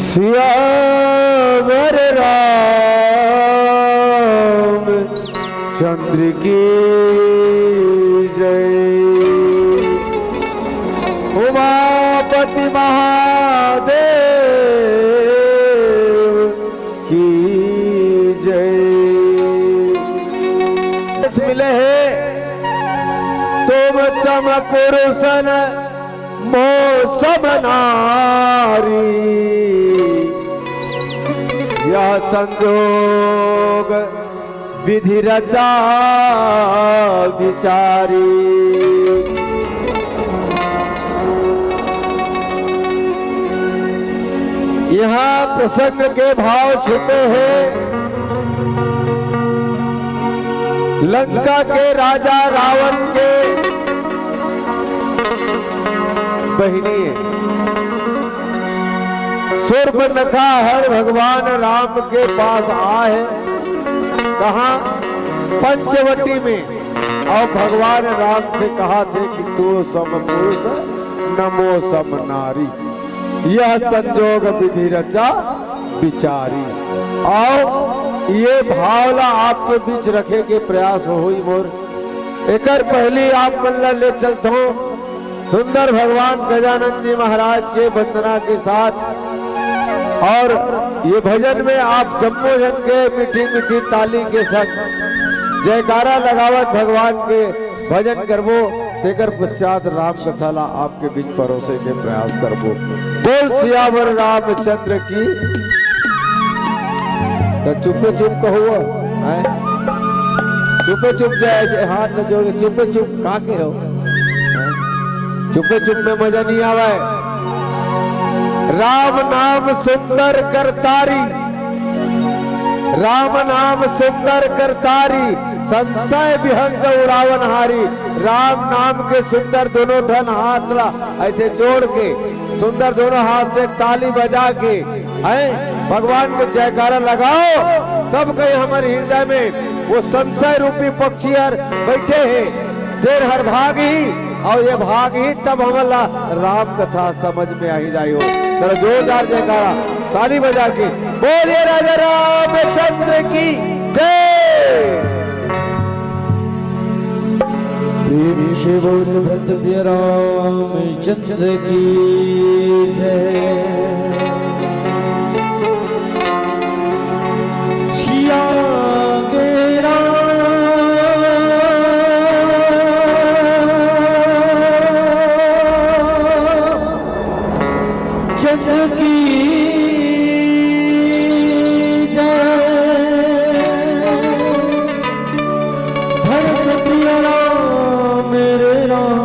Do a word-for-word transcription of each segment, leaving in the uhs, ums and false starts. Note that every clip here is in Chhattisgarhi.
सियावर रामचंद्र की जय। उमापति महादेव की जय। मिले हे तुम सम पुरुषन मो सम नारी, यह संजोग विधि रचा विचारी। यहाँ प्रसंग के भाव छुपे हैं। लंका के राजा रावण के बहिनी हे। सूर्पनखा हर भगवान राम के पास आहे। कहाँ? पंचवटी में। अउ भगवान राम से कहथे कि तू सम पुरुष न मो सम नारी, यह संजोग विधि रचा विचारी। अउ ये भाव ला आपके बीच रखे के प्रयास होही मोर। एकर पहली आप मन ला ले चलथों सुंदर भगवान गजानन जी महाराज के वंदना के साथ, अउ ये भजन में आप जम्मो झन के मीठी मीठी ताली के संग जयकारा लगावत भगवान के भजन करबो। तेकर पश्चात राम कथा ला आपके बीच परोसे के प्रयास करबो। बोल सियावर रामचंद्र की। त चुपे चुप कहू, हैं? चुपे चुप जाए, ऐसे हाथ ला जोड़ के चुपे चुप का के हो? हैं? चुपे चुप में मजा नहीं आवे। राम नाम सुंदर करतारी, राम नाम सुंदर करतारी, संशय विहंग उड़ावन हारी। राम नाम के सुंदर दोनों ठन हाथ ला ऐसे जोड़ के, सुंदर दोनों हाथ से ताली बजा के, हैं, भगवान के जयकारा लगाओ, तब कहीं हमारे हृदय में वो संशय रूपी पक्षी हर बैठे हैं। तेर हर भाग ही, अउ ये भाग ही तब हमन ला राम कथा समझ में आही दाई हो। चलो जोरदार जयकारा, ताली बजा के बोलिए राजा रामचंद्र की जय। प्रेम से बोल भक्त प्रिय रामचंद्र की जय। सिया के राम चंद्र की जय। भरत प्रिय राम मेरे राम,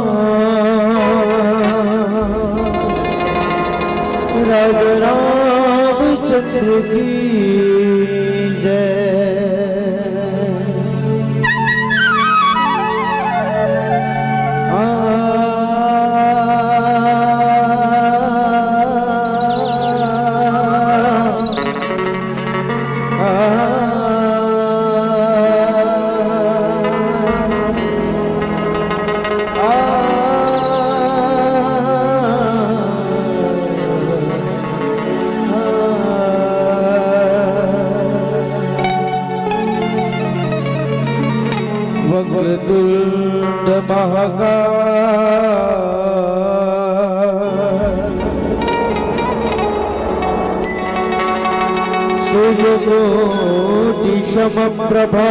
राजा रामचंद्र की जय। आ, आ, वक्रतुंड महाकाय सूर्यकोटि समप्रभा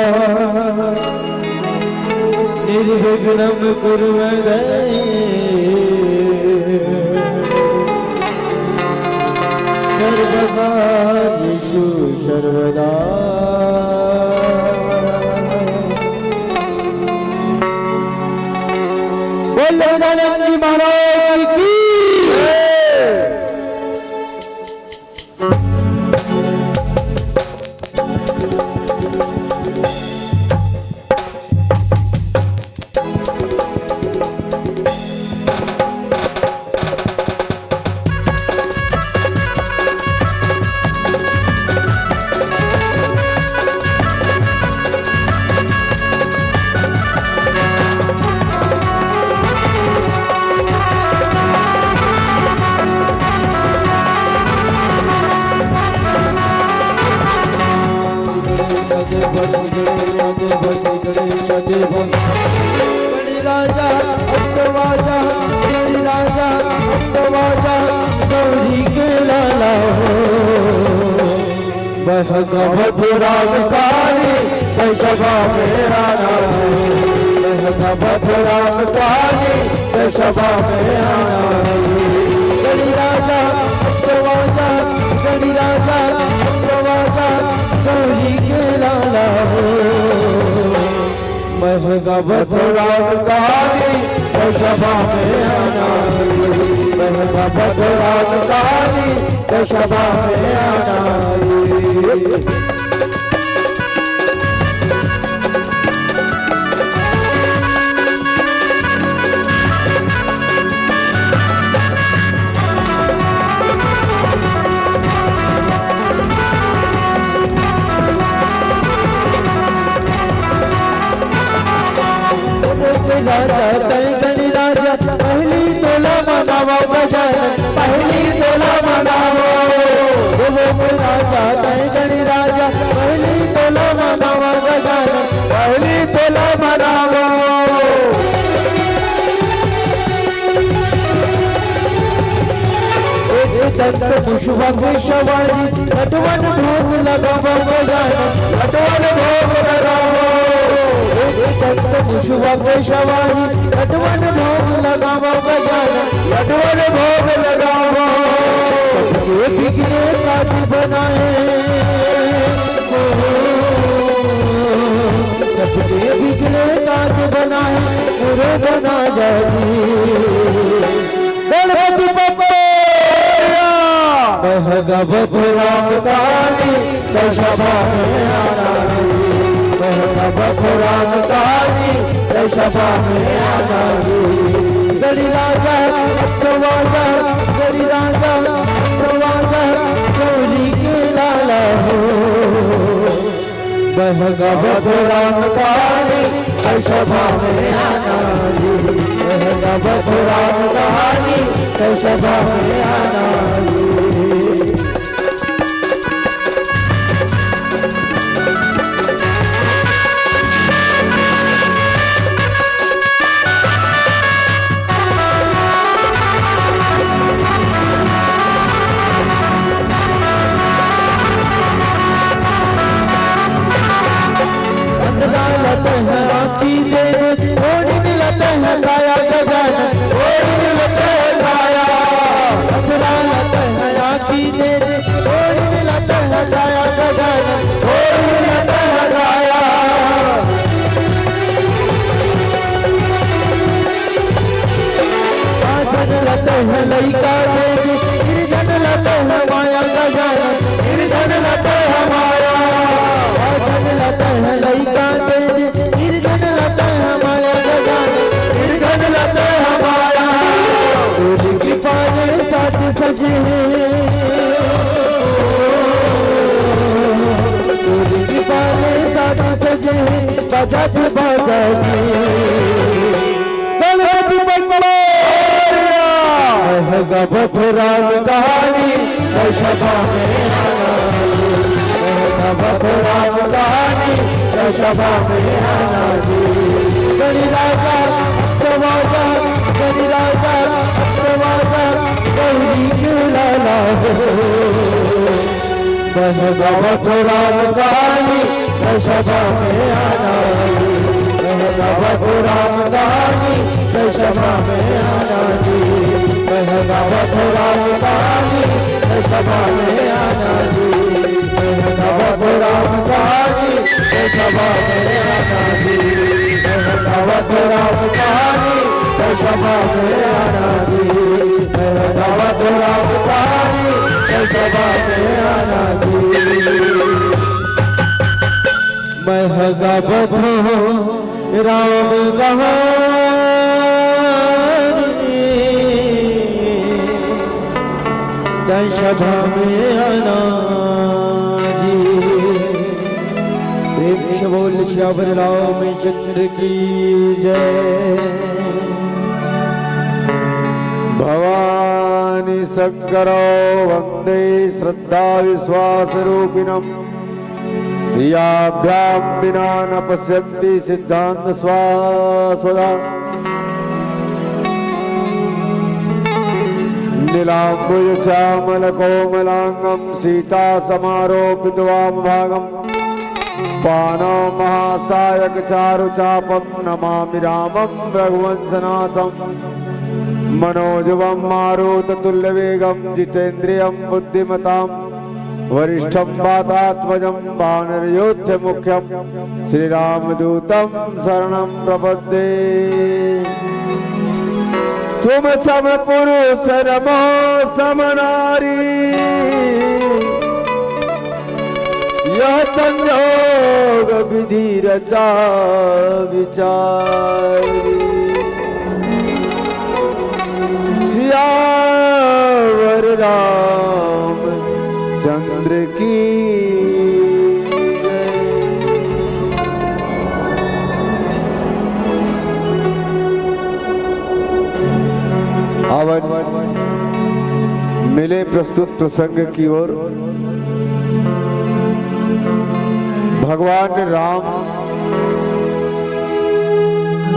निर्विघ्नं कुरु मे देव सर्वकार्येषु सर्वदा। बोल राजा जी महाराज की जय। राजा, अब तो आजा, राजा, अब तो आजा, गौरी के लाला हो। बहका मथुरा में पानी, कैसबा में आना है। बहका मथुरा में पानी, कैसबा में आना है। गणराजा, अब तो आजा, गणराजा, अब तो आजा, गौरी के लाला हो। महंगा बतराम कहानी, तो सभा में आना। महंगा बतराम कहानी, तो सभा में आना। राजा, तैं गणराजा, पहली तोला मनावा गजानन, पहली तोला मनावा। राजा, तैं गणराजा, पहली तोला मनावा गजानन, पहली तोला मनावा। एक दंत मुसवा के सवारी, नटवन भोग लगावा गजानन, नटवन भोग लगावा। एक दंत मुसवा के सवारी, नटवन भोग लगावा गजानन, नटवन भोग लगावा। सबके बिगड़े काज बनाए, सबके बिगड़े काज बनाए, गुरु बना जाती। गवत राम कहानी, तै सभा में आना जी। मैं गवत राम कहानी, तै सभा में आना जी। गढ़ी राजा, अप्रवाजा, गढ़ी राजा, अप्रवाजा, गौरी के लाला हो। मैं गवत राम कहानी, तै सभा में आना जी। मैं गवत राम कहानी, तै सभा में आना जी। अंधरा लत है आँखी दे, ओढ़ लत है काया गजानन, ओढ़ लत है काया। अंधरा लत है आँखी दे, ओढ़ लत है काया गजानन, ओढ़ लत है काया। बाझन लत है लइका दे, निर्धन लत है माया गजानन, निर्धन लत है माया। बाझन लत है लइका दे, निर्धन लत है माया गजानन, निर्धन लत है माया। तोरी कृपा ले साज सजे, तोरी कृपा ले साज सजे, बजत बाजा जी। गणपति बप्पा मोरया। मैं गवत राम कहानी, तै सभा में आना जी। मैं गवत राम कहानी, तै सभा में आना जी। गढ़ी राजा, अप्रवाजा, गढ़ी राजा, अप्रवाजा, गौरी के लाला हो। मैं गवत राम कहानी, तै सभा में आना जी। मैं गवत राम कहानी, तै सभा में आना जी। मैं गवत राम कहानी, तै सभा में आना जी। मैं गवत राम कहानी, तै सभा में आना जी। मैं गवत राम कहानी, तै सभा में आना जी। मैं गवत राम कहानी, तै सभा में आना जी। मैं गवत राम कहानी, तै सभा में आना जी। प्रेम से बोल सियावर रामचंद्र की जय। भवानी शंकरौ वंदे श्रद्धा विश्वास रूपिणम्। क्रियाभ्यां विना न पश्यन्ति सिद्धान्त स्वास्वदा। नीलाम्बुज श्यामल कोमलांगं सीता समारोपित वाम भागम्। पाणौ महासायक चारु चापं नमामि रामं रघुवंशनाथम्। मनोजवं मारुत तुल्य वेगं जितेन्द्रियं बुद्धिमताम्। वरिष्ठं वातात्मजं वानरयोध्य मुख्यं श्रीरामदूतं शरणं प्रपद्ये। तुम सम पुरुष नमो सम नारी, यह संजोग विधि रचा विचारी। सियावर रामचंद्र की जय। आवन मिले प्रस्तुत प्रसंग की ओर। भगवान राम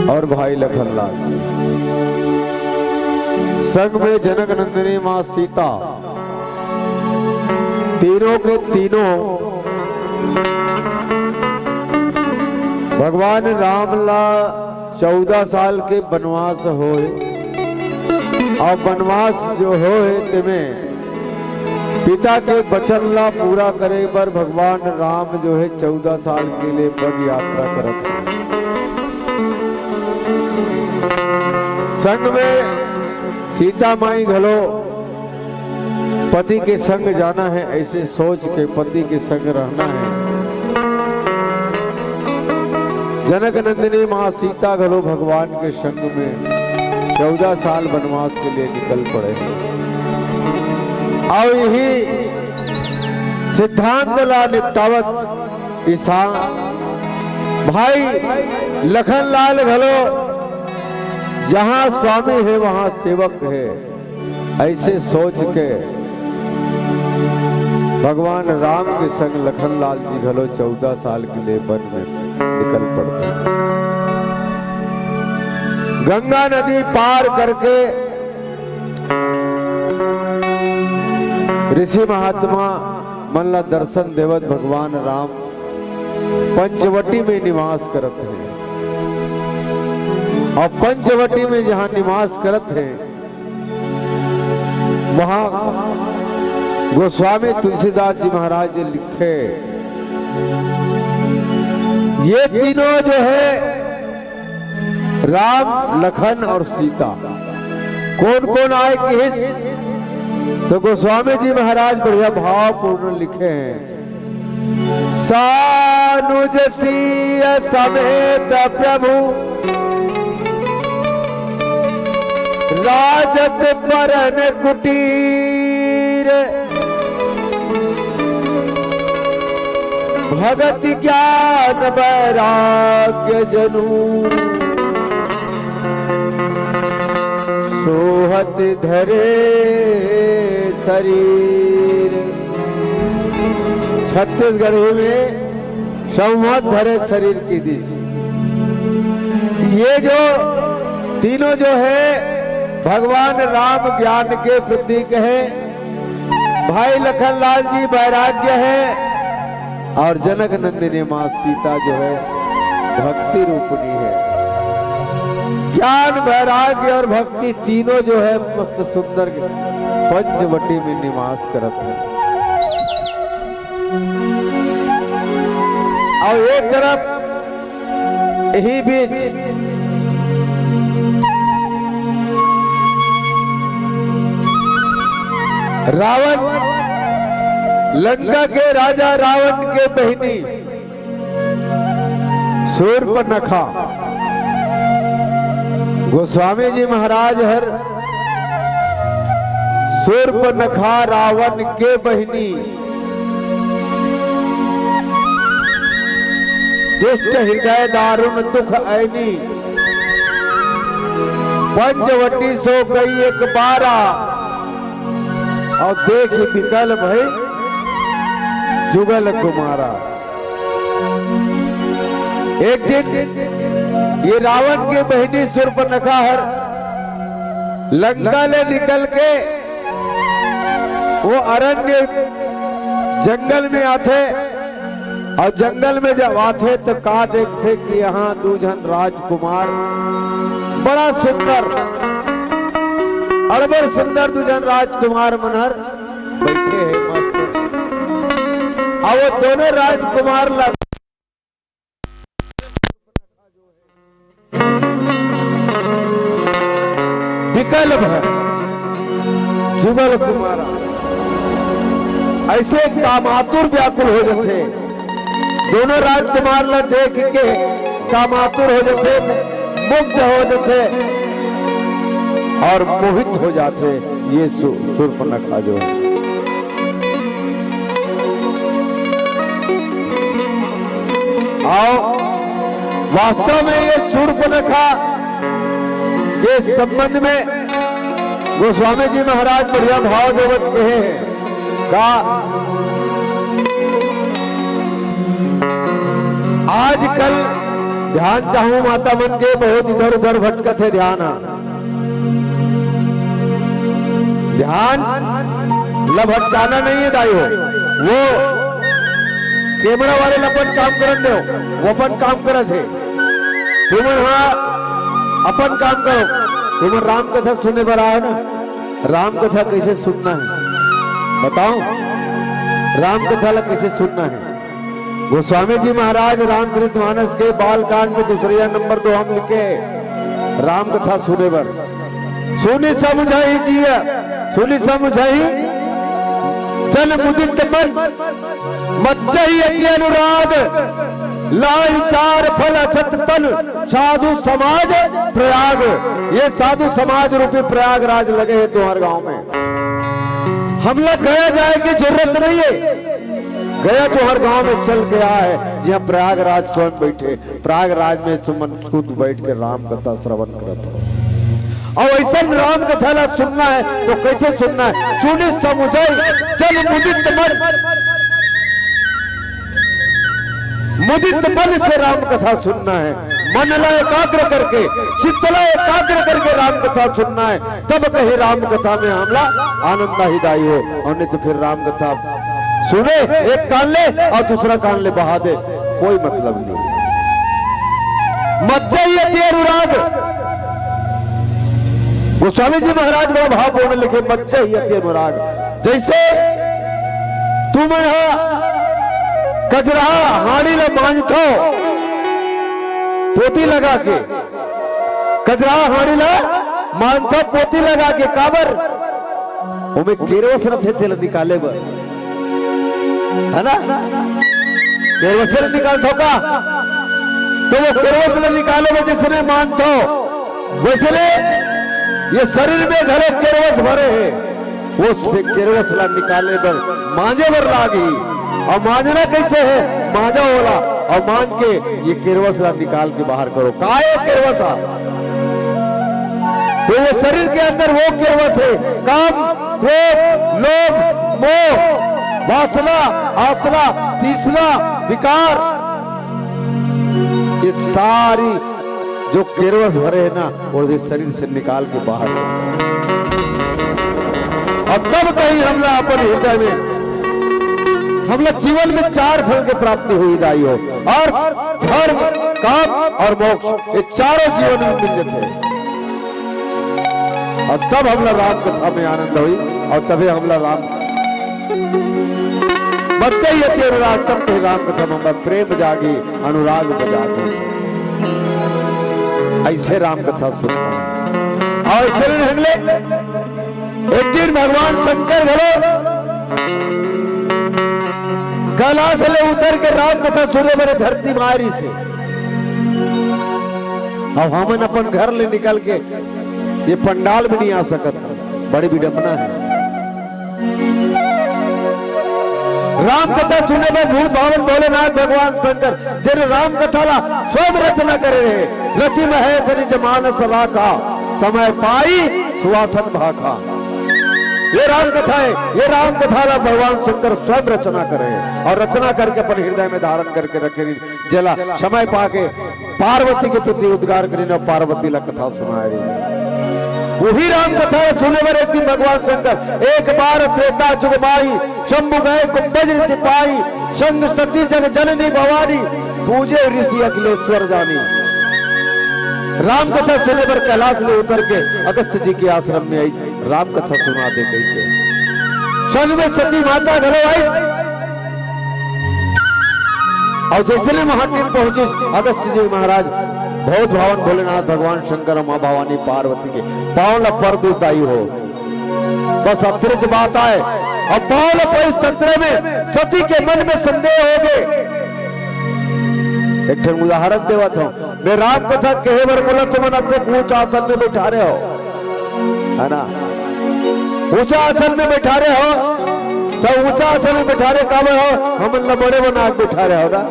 और भाई लखनलाल, संग में जनक नंदिनी माँ सीता, तीनों के तीनों भगवान राम ला चौदह साल के बनवास होय, अउ बनवास जो होय तेमे पिता के वचन ला पूरा करे बर भगवान राम जो हे चौदह साल के लिए वन यात्रा करत हे। संग में सीता माई घलो पति के संग जाना है, ऐसे सोच के पति के संग रहना है। जनक नंदिनी माँ सीता घलो भगवान के संग में चौदह साल वनवास के लिए निकल पड़े। अउ इही सिद्धांत ला निपटावत ईसा भाई लखन लाल घलो, जहाँ स्वामी है वहाँ सेवक है, ऐसे सोच के भगवान राम के संग लखन लाल जी घलो चौदह साल के लिए वन में निकल पड़ते। गंगा नदी पार करके ऋषि महात्मा मन ला दर्शन देवत भगवान राम पंचवटी में निवास करत हैं। अउ पंचवटी में जहाँ निवास करत हैं, वहाँ गोस्वामी तुलसीदास जी महाराज जी लिखे, ये तीनों जो है राम, लखन और सीता। कौन कौन आए किहिस? तो गोस्वामी जी महाराज बढ़िया भावपूर्ण लिखे हैं, सानुज सीय समेत प्रभु राजत परन कुटीर। भगति ज्ञान वैराग्य जनु सोहत धरे शरीर। छत्तीसगढ़ी में संवत धरे शरीर की दिशा। ये जो तीनों जो है भगवान राम ज्ञान के प्रतीक है। भाई लखन लाल जी वैराग्य है और जनक नंदिनी माँ सीता जो है भक्ति रूपनी है। ज्ञान, वैराग्य और भक्ति तीनों जो है मस्त सुंदर पंचवटी में निवास करत है। और एक तरफ यही बीच रावण, लंका के राजा रावण के बहिनी सूर्पनखा, गोस्वामी जी महाराज हर सूर्पनखा रावण के बहिनी दुष्ट हृदय दारुण दुख ऐनी। पंचवटी सो कई एक बारा और देख विकल भई जुगल कुमारा। एक दिन ये रावण के बहिनी सूर्पनखा हर लंका ले निकल के वो अरण्य जंगल में आथे और जंगल में जब आथे तो का देखथे कि यहाँ दू झन राजकुमार बड़ा सुंदर, अड़बड़ सुंदर दू झन राजकुमार मन हर बैठे हैं मस्त। और वो दोनों राजकुमार ला विकल भय जुगल कुमारा ऐसे कामातुर व्याकुल हो जथे। दोनों राजकुमार ला देख के कामातुर हो जथे, मुग्ध हो जथे और मोहित हो जाथे। ये सु-, सूर्पनखा जो है। आओ, वास्तव में ये सूर्पनखा के संबंध में गोस्वामी जी महाराज बढ़िया भाव देवत कहे हैं का आजकल ध्यान चाहूं माता मन के बहुत इधर उधर भटकत है ध्यान। ध्यान ला भटकाना नहीं है दाई हो, वो कैमरा वाले ला अपन काम करन दो, वो अपन काम करत हे। तुमन हा अपन काम करो, तुमन राम कथा सुने बर आए ना, राम कथा कैसे सुनना है बताओ, राम कथा ला कैसे सुनना है। गोस्वामी जी महाराज रामचरित मानस के बालकांड में दूसरिया नंबर दो हम लिखे राम कथा सुने बर। सुनि समुझहि जिय, सुनि समुझहि जन मुदित मन, मज्जहि अति अनुराग, लाइ चार फल अछत तन, साधु समाज प्रयाग। ये साधु समाज रूपी प्रयागराज लगे हे तुंहर गांव में। हमला गया जाए की जरूरत नहीं है। गया तुंहर गांव में चल के आए, जहां प्रयागराज स्वयं बैठे। प्रयागराज में तुमन खुद बैठ के राम कथा श्रवण करत हो। अउ अइसन राम कथा ला सुनना है तो कैसे सुनना है? सुनि समुझइ जन मुदित मन, मुदित मन से राम कथा सुनना है। मन ला एकाग्र करके, चित्त ला एकाग्र करके राम कथा सुनना है, तब कहीं राम कथा में हमला आनंद आही दाई हो। अउ नहीं तो फिर राम कथा सुने एक कान ले अउ दूसरा कान ले बहा दे, कोई मतलब नहीं। मज्जहि अति अनुराग, गोस्वामी जी महाराज बड़ा भावपूर्ण लिखे, मज्जहि अति अनुराग। जैसे तुमन ह कजरहा हांड़ी ला मांजथो पोती लगा के, कजरहा हांड़ी ला मांजथो पोती लगा के, काबर? ओमे केरवस रथे, तेला निकाले बर, है ना? केरवस ला निकालथो का? तो वो केरवस ला निकाले बर जैसने मांजथो, वैसने ये शरीर में घलो केरवस भरे हे। वो से केरवस ला निकाले बर, मांजे बर लागही। अउ मांजना कैसे हे? मांजा ओला, अउ मांज के ये केरवस ला निकाल के बाहर करो। का हे केरवस ह? तो ये शरीर के अंदर वो केरवस हे, काम, क्रोध, लोभ, मोह, वासना, आसना, तृष्णा, विकार, ये सारी जो केरवस भरे हे ना, वो शरीर से निकाल के बाहर। अउ तब कहीं हमला अपन हृदय में, हमला जीवन में चार फल के प्राप्ति होही दाई हो, अर्थ, धर्म, काम अउ मोक्ष, ये चारों जीवन में मिल जाथे। अउ तब हमला राम कथा में आनंद होही, अउ तभे हमला राम, मज्जहि अति अनुराग, तब कहीं राम कथा में हमर प्रेम जागी, अनुराग बजागी। अइसे राम कथा सुन, अउ अइसे ढंग ले एक दिन भगवान शंकर घलो कैलाश ले उतर के राम कथा सुने बर धरती म आय रिहिसे। अब हमन अपन घर ले निकल के ये पंडाल भी नहीं आ सकत, बड़ी विडंबना है। राम कथा सुने बर भूत भावन भोलेनाथ भगवान शंकर, जेन राम कथा ला स्वयं रचना करे रहे, रचि महेश निज मानस राखा, समय पाई सुवासन भाखा। ये राम कथा है, ये राम कथा ला भगवान शंकर स्वयं रचना करे हे अउ रचना करके अपन हृदय में धारण करके रखे रहिन, जेला समय पाके पार्वती के प्रति उद्गार करिन अउ पार्वती ला कथा सुनाय रहिन। वही राम कथा सुने बर एक दिन भगवान शंकर एक बार त्रेता जुग माही, शंभु गए कुंभज ऋषि पाही, संग सती जग जननी भवानी, पूजे ऋषि अखिलेश्वर जानी। राम कथा सुने बर कैलाश ले उतर के अगस्त जी के आश्रम में आइस, राम कथा सुना दे कहिके। संग में सती माता घलो आइस। अउ जइसने महादेव पहुंचिस, अगस्त जी महाराज भूत भावन भोलेनाथ भगवान शंकर अउ माँ भवानी पार्वती के पाँव ल पर दे दाई हो। बस अतरेच बात आय। अब पाँव ल परिस ततरे में सती के मन में संदेह होगे। एक ठन उदाहरण देवत हंव, मैं राम कथा कहे बर बोला, तुमन अतेक ऊंच आसन में बैठारे हो, है ना? ऊंचा आसन में बैठारे हो, त ऊंचा आसन में बैठारे काबर हो? हमन ल बड़े बना के बैठारे हो ना,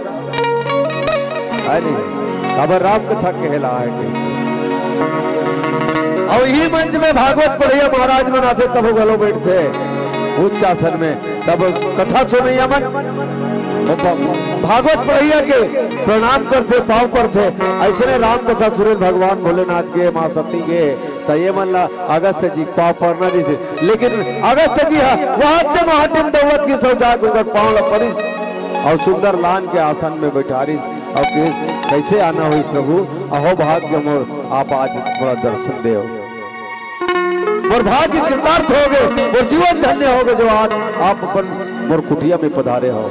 है नहीं? काबर राम कथा कहे ला आय के। अउ इही मंच में भागवत पढ़इया महाराज मन आथे, तभो घलो बैठथे ऊंच आसन में। तब कथा सुनइया मन, वो भ-, भागवत पढ़इया के प्रणाम करथे, पाँव परथे। अइसने राम कथा सुने भगवान भोलेनाथ के, माँ सती के, त ये मन ला अगस्त जी पाँव परना जइसे। लेकिन अगस्त जी ह वहां से महाटिम दौलत की सौ जाके उनकर पाँव ला परिस अउ सुंदर लान के आसन में बैठारिस अउ कहिस, "कैसे आना होइस प्रभु, अहो भाग्य मोर, आप आज थोड़ा दर्शन देव।" मोर भाग्य कृतार्थ होगे, मोर जीवन धन्य होगे, जो आज आप अपन मोर कुटिया में पधारे हो।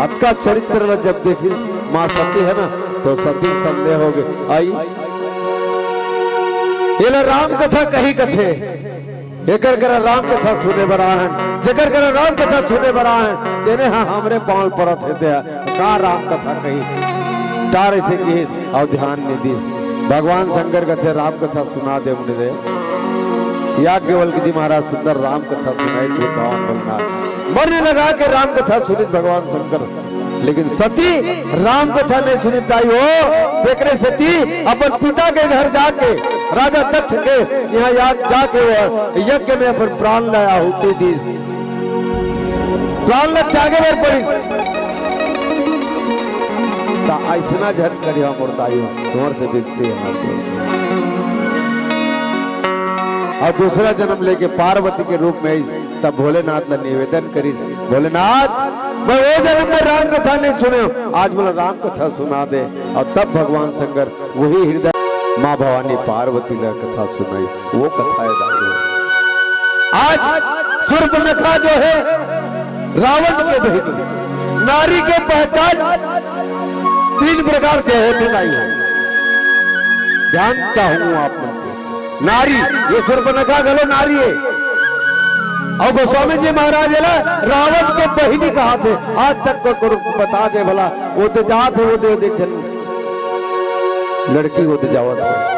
अतका चरित्र ल जब देखिस माँ सती, है ना, तो सती संदेह होगे, आई, एला राम कथा कही कथे। एकर करा राम कथा सुने बर आहन, जेकर करा राम कथा सुने बर आहन, तेने हा हमरे पाँव परत हे। ते हा का राम कथा कही, डार अइसे किहिस अउ ध्यान नइ दिस। भगवान शंकर कथे, "राम कथा सुना दे मुनि देव।" याज्ञवल्क्य जी महाराज सुंदर राम कथा सुनाई थे भगवान भोलेनाथ। मन लगा के राम कथा सुनित भगवान शंकर, लेकिन सती राम कथा नहीं सुनित दाई हो। तेकरे सती अपन पिता के घर जाके, राजा दक्ष के यहाँ या-, जाके वो यज्ञ में अपन प्राण ला आहुति दीस, प्राण ला त्यागे बर पड़िस। त अइसना झन करिहा मोर दाई हो, तुम्हर से विनती हे हाथ जोड़ के। अउ दूसरा जन्म लेके पार्वती के रूप में आइस, तब भोलेनाथ ला निवेदन करिस, "भोलेनाथ, मैं वो जन्म में राम कथा नहीं सुने हँव, आज मोला राम कथा सुना दे।" अउ तब भगवान शंकर वही हृदय माँ भवानी पार्वती ला कथा सुनाई, वो कथा हे दाई हो। आज शूर्पणखा जो हे रावण के बहिनी, नारी के पहचान तीन प्रकार से होथे दाई हो। ध्यान चाहूँ आप मन से। नारी, ये शूर्पणखा घलो नारी हे। अउ गोस्वामी जी महाराज एला रावण के बहिनी कहाथे। आज तक को, को बता दे भला, वो तो जात हे, वो दे, दे जन लड़की वो तो जावत हे।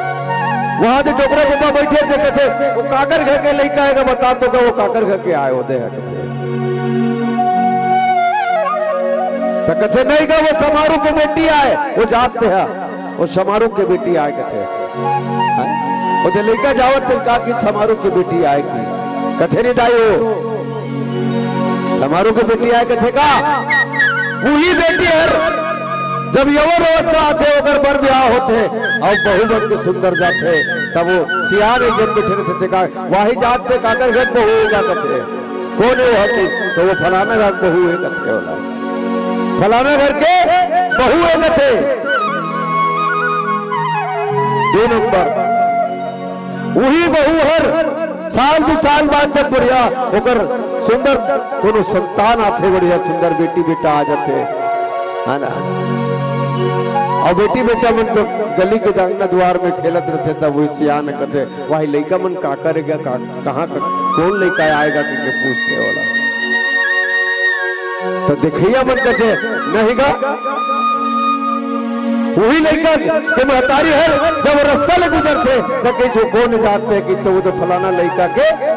वहाँ दे डोकरा बाबा बैठे थे, कथे, "वो काकर घर के लइका आय गा, बता तो का वो काकर घर के आय?" वो दे हे कथे। त कथे, "नहीं गा, वो समारू के बेटी आय, वो जात हे।" वो समारू के बेटी आय कथे। हाँ? वो दे लइका जावत तेला कहा कि समारू के बेटी आय कि। कथे नहीं दाई हो। समारू के बेटी आय कथे का? वही बेटी हर जब यौवन अवस्था आथे, ओकर बर बिहाव होथे, अउ बहू बन के सुंदर जाथे, तब वो सियान एक जन बैठे रहिथे, का, "वाही जात के काकर घर बहू होगा?" कथे। "कोन हे वो?" कथे, तो वो फलाना घर बहू हे कथे ओला। फलाना घर के बहू हे कथे। दू नंबर, वही बहू हर साल दू साल बाद जब बढ़िया ओकर सुंदर कोनो संतान आथे, बढ़िया सुंदर बेटी बेटा आ जाथे, है ना? अउ बेटी बेटा मन तो गली के अंगना दुआर में खेलत रहिथे, तब वही सियान कथे, "वाही लइका मन काकर हे गा, का-, कहाँ का, कोन लइका आय गा?" कहिके पूछथे ओला। त देखइया मन कथे, "नहीं गा, वही लइका के महतारी हर जब रस्ता ले गुजरथे, त कहिथे, 'कोन जात हे?' कहिथे, 'वो तो फलाना लइका के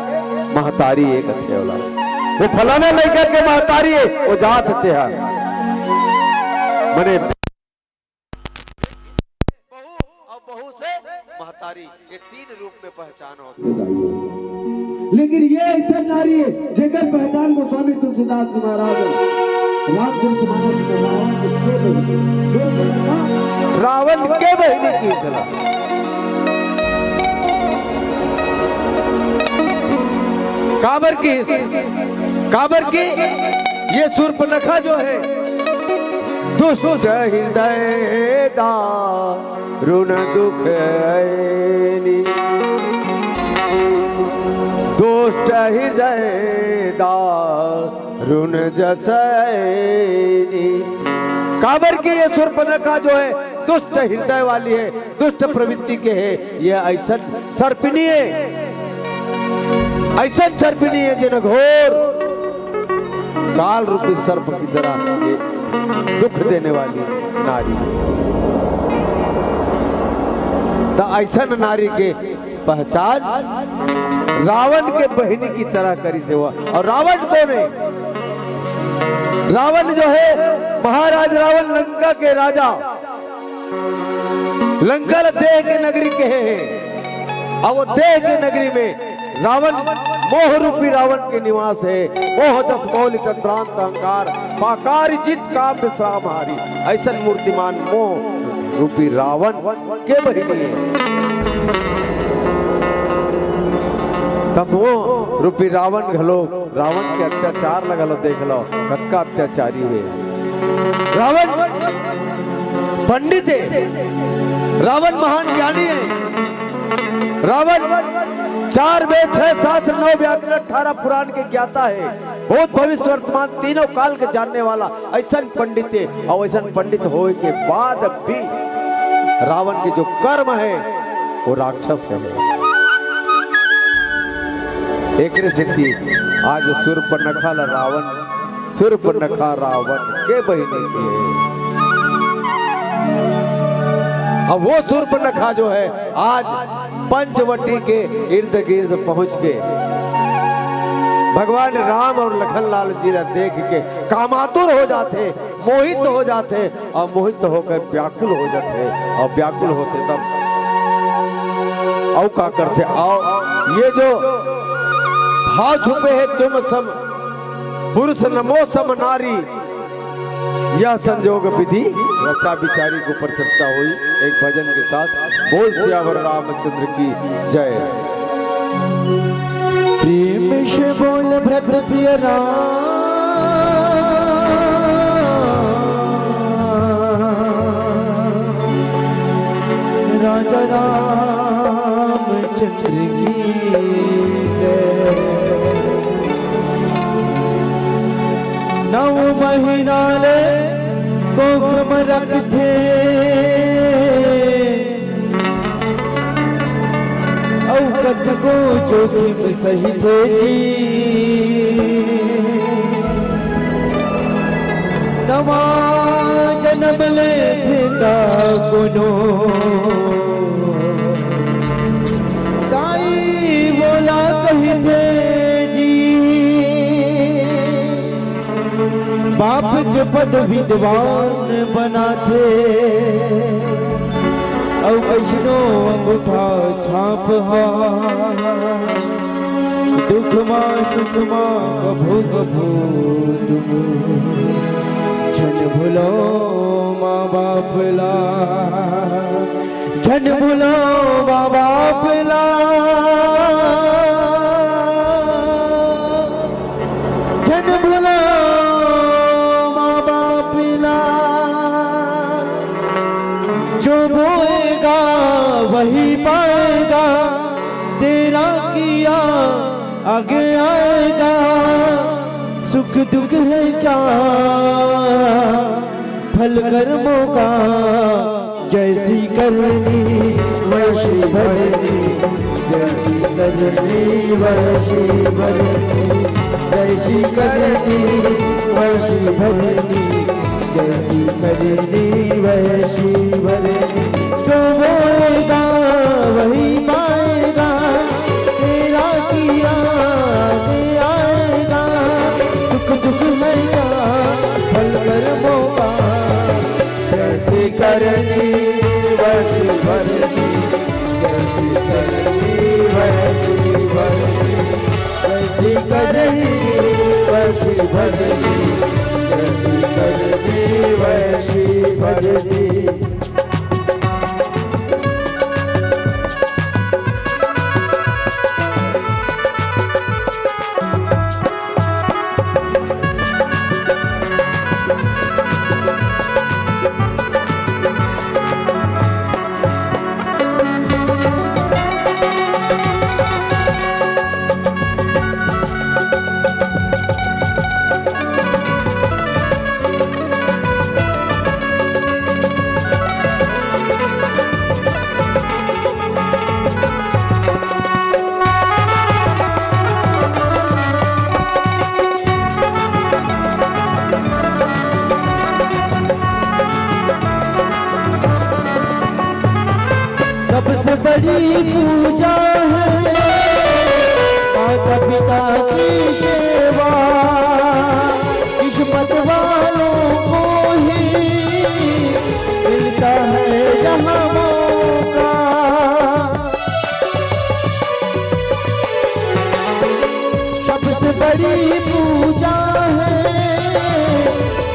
महतारी हे,' कथे ओला। 'वो फलाना लइका के महतारी हे, वो जात हे तेहा।'" मने बहू अउ बहू से महतारी, ये तीन रूप में पहचान होथे। लेकिन ये अइसन नारी हे, जेकर पहचान गोस्वामी तुलसीदास जी महाराज हे। रामचरित मानस में रावण के बहिनी, रावण के बहिनी किहिस ला। काबर किहिस, काबर कि ये शूर्पणखा जो हे, दुष्ट हृदय दारुण दुख अइनी। दुष्ट हृदय दारुण जस अइनी। काबर कि ये शूर्पणखा जो हे, दुष्ट हृदय वाली हे, दुष्ट प्रवृत्ति के हे, ये अइसन सर्पिनी हे, अइसन सर्पिनी हे, जेन घोर काल रूपी सर्प की तरह ये दुख देने वाली नारी हे। त अइसन नारी के पहचान रावण के बहिनी की तरह करिस हे वो। अउ रावण कोन हे? रावण जो हे, महाराज रावण लंका के राजा, लंका ल देह के नगरी कहे हे, अउ वो देह के नगरी में रावण, मोह रूपी रावण के निवास हे। मोह दस मौलि तन भ्रांत अहंकार, पाकारी जित काम बिश्राम हारी। अइसन मूर्तिमान मोह रूपी रावण के बहिनी हे। त मोह रूपी रावण घलो, रावण के अत्याचार ल घलो देख लो, कतका अत्याचारी हे। रावण पंडित हे, रावण महान ज्ञानी हे, रावण चार वेद, छह शास्त्र, नौ व्याकरण, अठारह पुराण के ज्ञाता हे, भूत, भविष्य, वर्तमान तीनों काल के जानने वाला अइसन पंडित हे। अउ अइसन पंडित होय के बाद भी रावण के जो कर्म हे, वो राक्षस हे। एकरे सेती आज सूर्पनखा ला रावण, सूर्पनखा रावण के बहिनी के। अब वो सूर्पनखा जो है, आज पंचवटी के इर्द गिर्द पहुंच के भगवान राम और लखन लाल जी ला देख के कामातुर हो जाथे, मोहित हो जाथे और मोहित होकर व्याकुल हो जाथे और व्याकुल होथे तब अउ का करथे? अउ ये जो भाव छुपे हे, तुम सम पुरुष नमो सम नारी, यह संजोग विधि रचा विचारी के ऊपर चर्चा हुई एक भजन के साथ। बोल सियावर रामचंद्र की जय। प्रेम से बोल भरत प्रिय राम, राजा रामचंद्र की जय। नौ महीना ले कोख म रखथे, अउ कतको जोखिम सहिथे जी। नवा जनम लेथे त कोनो दाई बोला कहिथे जी। बाप के पद विद्वान बनाथे, अउ कइसनो अंगूठा छाप हा। दुख मा सुख मा कभू कभू तुम झन भूलो माँ बाप ला, झन भूलो माँ बाप ला, झन भूलो माँ बाप ला। जो बोएगा वही पाएगा, तेरा किया आगे आएगा। सुख दुख है क्या फल कर्मों का, जैसी करनी वैसी भरनी, जैसी करनी वैसी भरनी, जैसी करनी वैसी भरनी, जैसी करनी वैसी भरनी। जो बोएगा वही पाएगा, तेरा किया आगे आएगा। सुख दुख है क्या फल कर्मों का, जैसी करनी वैसी भरनी, जैसी करनी वैसी भरनी, जैसी करनी वैसी भरनी, जैसी करनी वैसी भरनी। सबसे बड़ी पूजा है माता पिता की सेवा। किस्मत वालों को ही मिलता है यहाँ मौका। सबसे बड़ी पूजा है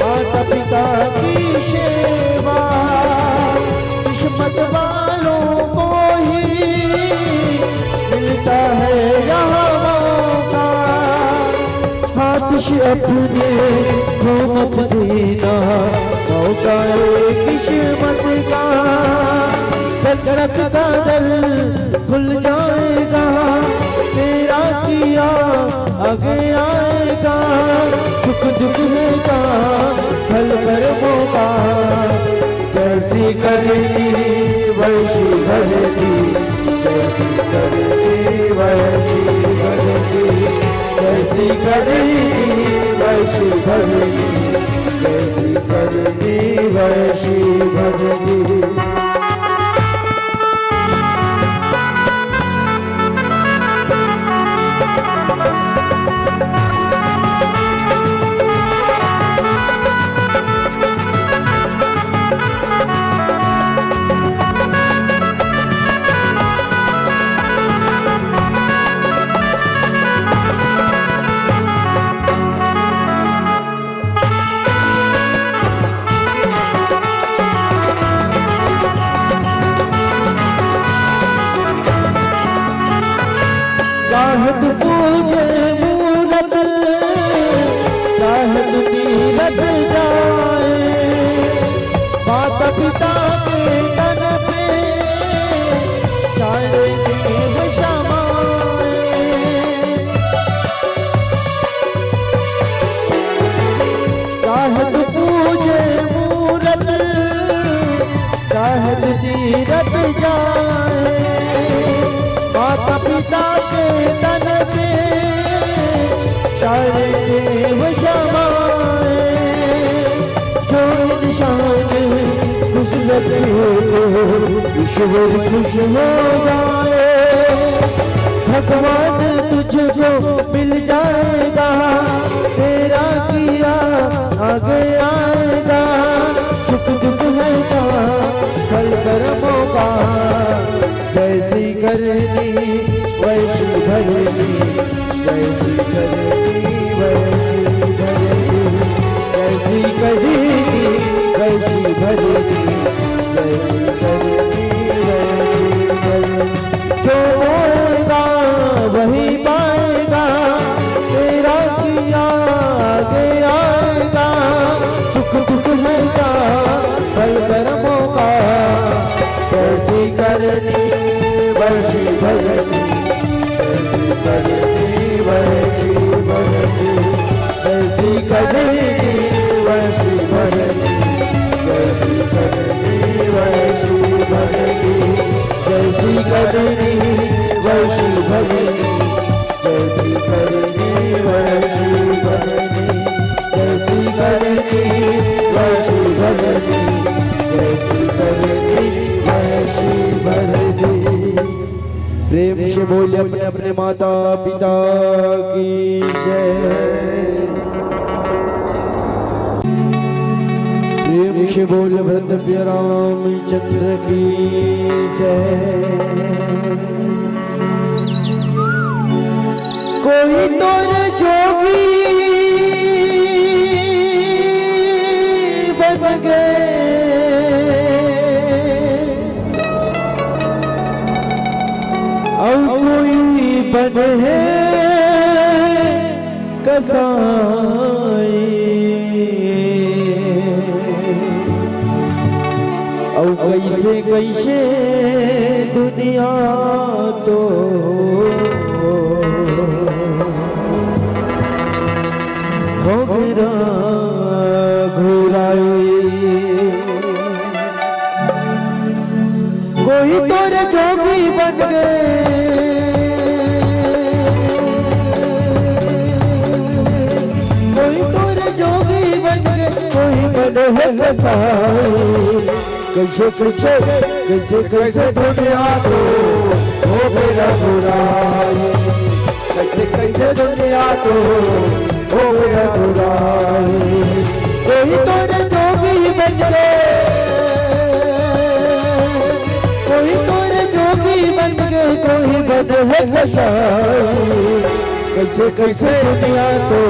माता पिता की सेवा। किस्मत वालों को ही मिलता है यहाँ मौका। हाथ से अपने को मत देना, मौका है किस्मत का। जन्नत का दर खुल जाएगा, तेरा किया आगे आएगा। सुख दुख है का फल कर्मों का, जैसी करनी वैसी भरनी, जैसी करनी वैसी भरनी। करनी वैसी भरनी, जैसी करनी वैसी भरनी। चाहे तू पूजे मूरत, चाहे तू तीरथ जाए, माता पिता के तन पे चाहे देव समाए। चाहे तू पूजे मूरत, चाहे तू तीरथ जाए, माता पिता के तन पे चाहे देव समाए। जो इंसान खुश रखे, ईश्वर खुश हो जाए। भगवान तुझको मिल जाएगा, तेरा किया आगे आएगा। सुख दुख है का फल कर्मों का, जैसी करनी वैसी भरनी, जैसी करनी वैसी भरनी, जैसी करनी वैसी भरनी, जैसी करनी वैसी भरनी। जो बोएगा वही पाएगा, तेरा किया आगे आएगा। सुख दुख है का फल कर्मों का, जैसी करनी वैसी भरनी, जैसी करनी वैसी भरनी, जैसी करनी वैसी भरनी, जैसी करनी वैसी भरनी, जैसी करनी वैसी भरनी, जैसी करनी वैसी भरनी, जैसी करनी वैसी भरनी, जैसी करनी वैसी भरनी। प्रेम से बोले अपने अपने माता पिता की जय। प्रेम से बोल भरत प्रिय रामचंद्र की जय। कोई तोर जोगी बन गए, अउ कोई बन है कसाई। अउ कइसे कइसे दुनिया तो घोघरा घुराई। कोई तोर जोगी बन गए, कोई तोर जोगी बन गए, कोई बन है कसाई। कइसे कइसे, कइसे कइसे दुनिया तो हो गया बुराई। कइसे कइसे दुनिया तो हो गया बुराई। कोई तोर जोगी बन गए, कोई तोर जोगी बन गए, कोई बन है कसाई। कइसे कइसे दुनिया तो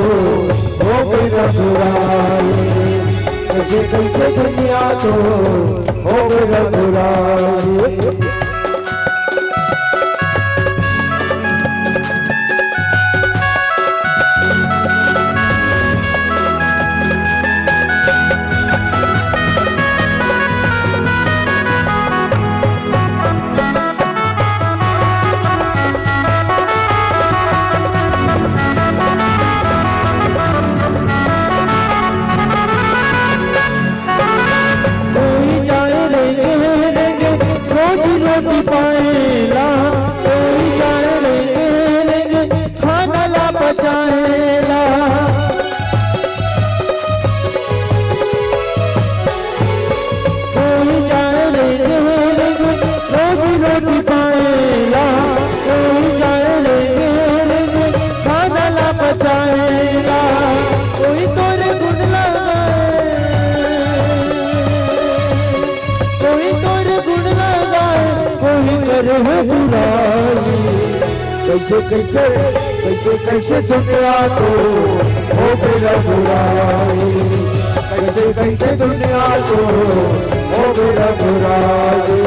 हो गया बुराई। कइसे कइसे दुनिया तो हो गया बुराई। कोई जाए लेंगे, लेंगे, रोजी रोटी कैसे कैसे, कैसे कैसे दुनिया तो हो गया बुराई, कैसे कैसे दुनिया तो हो गया बुराई।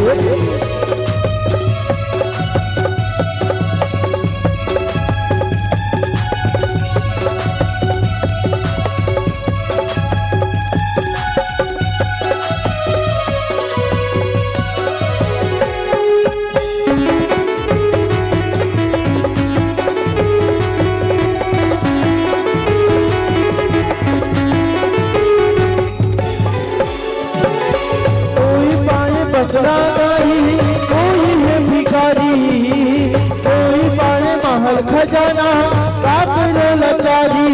कोई पाए बंगला गाड़ी, कोई है भिखारी, कोई पाए महल खजाना, का करो लाचारी।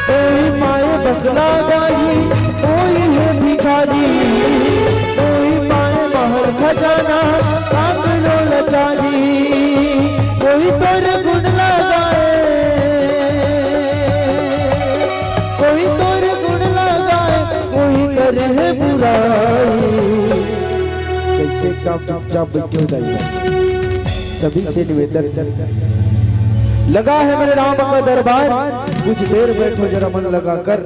कोई पाए बंगला गाड़ी, कोई है भिखारी, कोई पाए महल खजाना, का करो लाचारी। कोई तोर गुण लगाए, कोई तोर गुण लगाए, कोई करे है बुराई। कैसे काम चुपचाप बैठे हो जाइए। सभी से निवेदन, लगा है मेरे राम का दरबार, कुछ देर बैठो जरा मन लगाकर।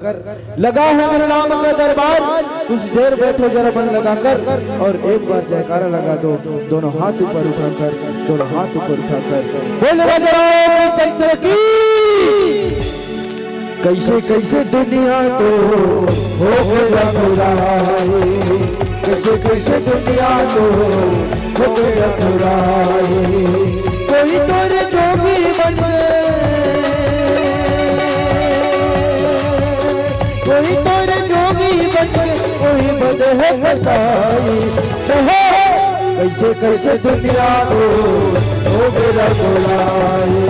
लगा है मेरे राम का दरबार, कुछ देर बैठो जरा मन लगाकर, और एक बार जयकारा लगा दो, दोनों हाथ ऊपर उठाकर, दोनों हाथ ऊपर उठाकर। बोल राजा रामचंद्र की। कैसे कैसे दुनिया तो हो गया बुराई, कैसे कैसे दुनिया तो हो गया बुराई। कोई तोरे जोगी बन गए, कोई तोरे जोगी बन गए, कोई बन है कसाई। कहो, कैसे कैसे दुनिया को हो गया बुराई,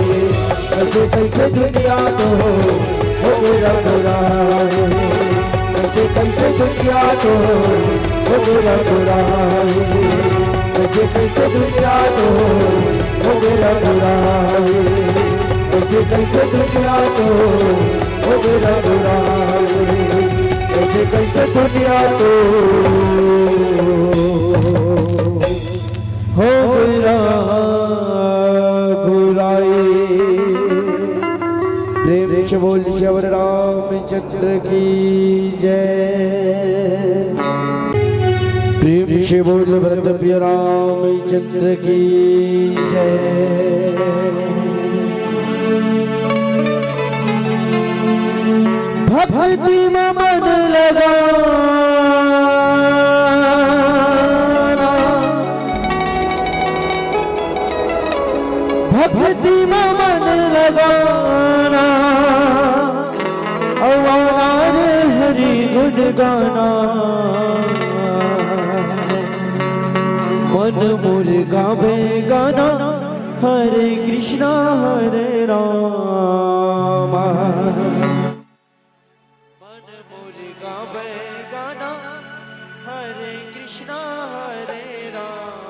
कैसे कैसे दुनिया को हो गया बुराई, कैसे कैसे दुनिया को हो गया बुराई, कैसे कैसे दुनिया को हो गया बुराई, कैसे कैसे दुनिया को हो गया बुराई, कैसे कैसे दुनिया को हो गया बुराई। प्रेम से बोल सियावर रामचंद्र की जय। प्रेम से बोल भरत प्रिय रामचंद्र की जय। भक्ति में मन लगाना, भक्ति में मन लगाना, अउ आना रे हरि गुण गाना। मन मोर गावे गाना, हरे कृष्णा हरे राम। मन मोर गावे गाना, हरे कृष्णा हरे राम।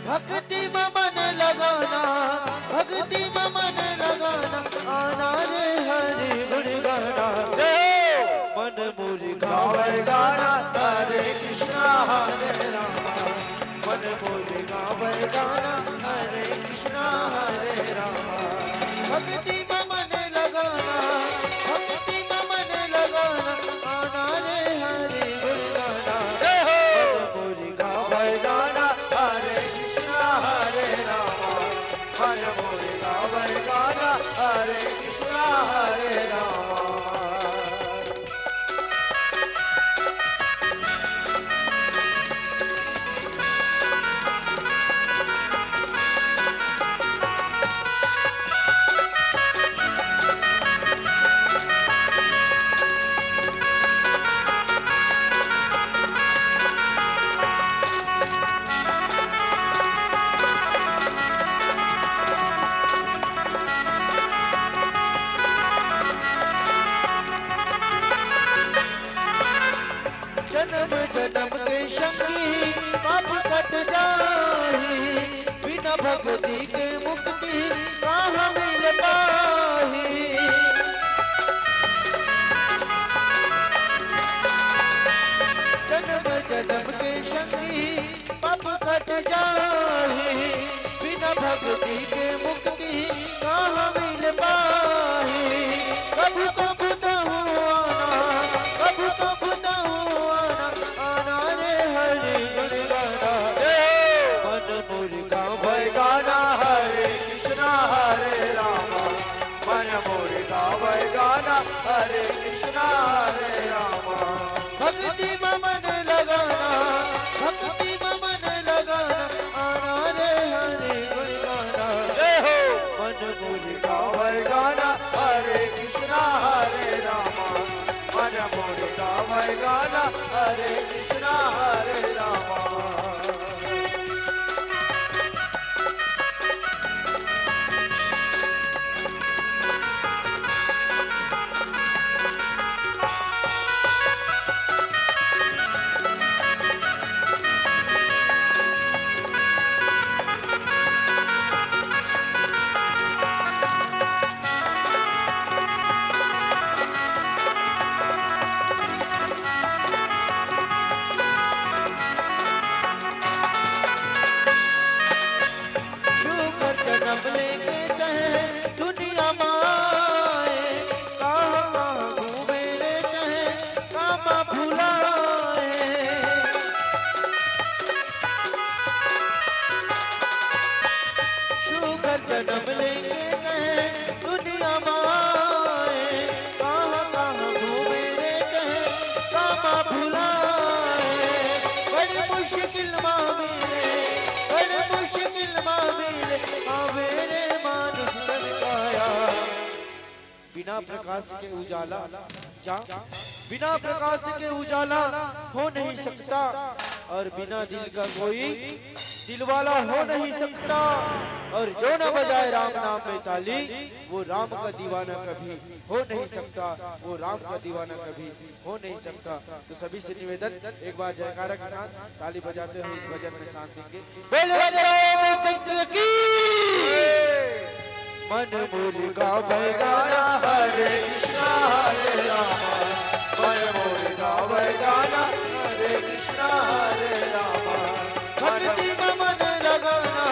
भक्ति में मन लगाना, भक्ति में मन लगाना, आना रे हरि गुण गाना। मन मोर गावे गाना, हरे कृष्णा हरे राम। मन मोर गावे गाना, हरे कृष्णा हरे राम। भक्ति में मन लगाना, भक्ति में मन लगाना, आना रे हरि गुण गाना। मन मोर गावे गाना, हरे कृष्णा हरे राम। मन मोर गावे गाना, हरे कृष्णा हरे राम। जन्म जन्म के संगी पाप कट जाही, बिना भक्ति के मुक्ति कहाँ मिल पाही। जाही, बिना भक्ति के मुक्ति कहाँ मिल पाही। कभू कभू तहु आना, कभू कभू तहु आना, आना रे हरि गुण गाना। मन मोर गावै गाना, हरे कृष्णा हरे रामा। मन मोर गावै गाना, हरे कृष्णा हरे रामा। भक्ति में मन लगाना, भक्ति में मन लगाना, आना रे हरि गुण गाना। जय हो। मन मोर गावै गाना, हरे कृष्णा हरे रामा। मन मोर गावै गाना, हरे कृष्णा हरे रामा। शुभ जन्म लेके तैं दुनिया माए, कहाँ कहाँ घूमे रे तैं, कामा भुलाए। शुभ जन्म लेके तैं दुनिया माए, कहाँ कहाँ घूमे रे तैं, कामा भुलाए। बड़ी मुश्किल मा मिले, बड़ी मुश्किल मा मिले, आवे रे मानुष तन काया। बिना प्रकाश के उजाला, क्या? बिना प्रकाश के उजाला हो नहीं सकता, और बिना दिल का कोई दिलवाला हो नहीं सकता। और जो न बजाए राम नाम में ताली, वो राम का दीवाना कभी हो नहीं सकता, वो राम का दीवाना कभी हो नहीं सकता। तो सभी से निवेदन, एक बार जयकारा के साथ ताली बजाते हुए इस भजन में साथ देंगे। बोल राजा रामचंद्र की। मन मोर गावै गाना, हरे कृष्णा हरे रामा। मन मोर गावै गाना, हरे कृष्णा हरे रामा। भक्ति में मन लगाना,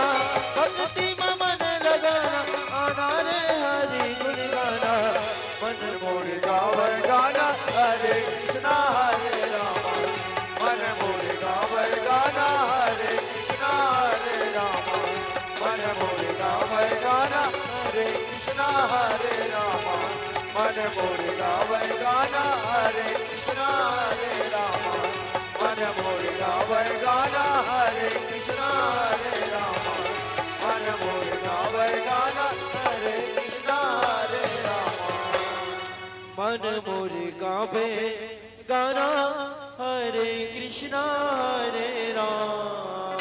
भक्ति में मन लगाना, आना रे हरि गुण गाना। मन मोर गावै गाना, हरे कृष्णा हरे रामा। मन मोर गावै गाना, हरे कृष्णा हरे रामा। मन मोर गावै गाना, हरे कृष्णा हरे रामा। मन मोर गावै गाना, हरे कृष्णा हरे रामा। मन मोर गावै गाना, हरे कृष्णा हरे रामा। मन मोर गावै गाना, हरे कृष्णा हरे रामा। मन मोर गावै गाना, हरे कृष्णा हरे राम।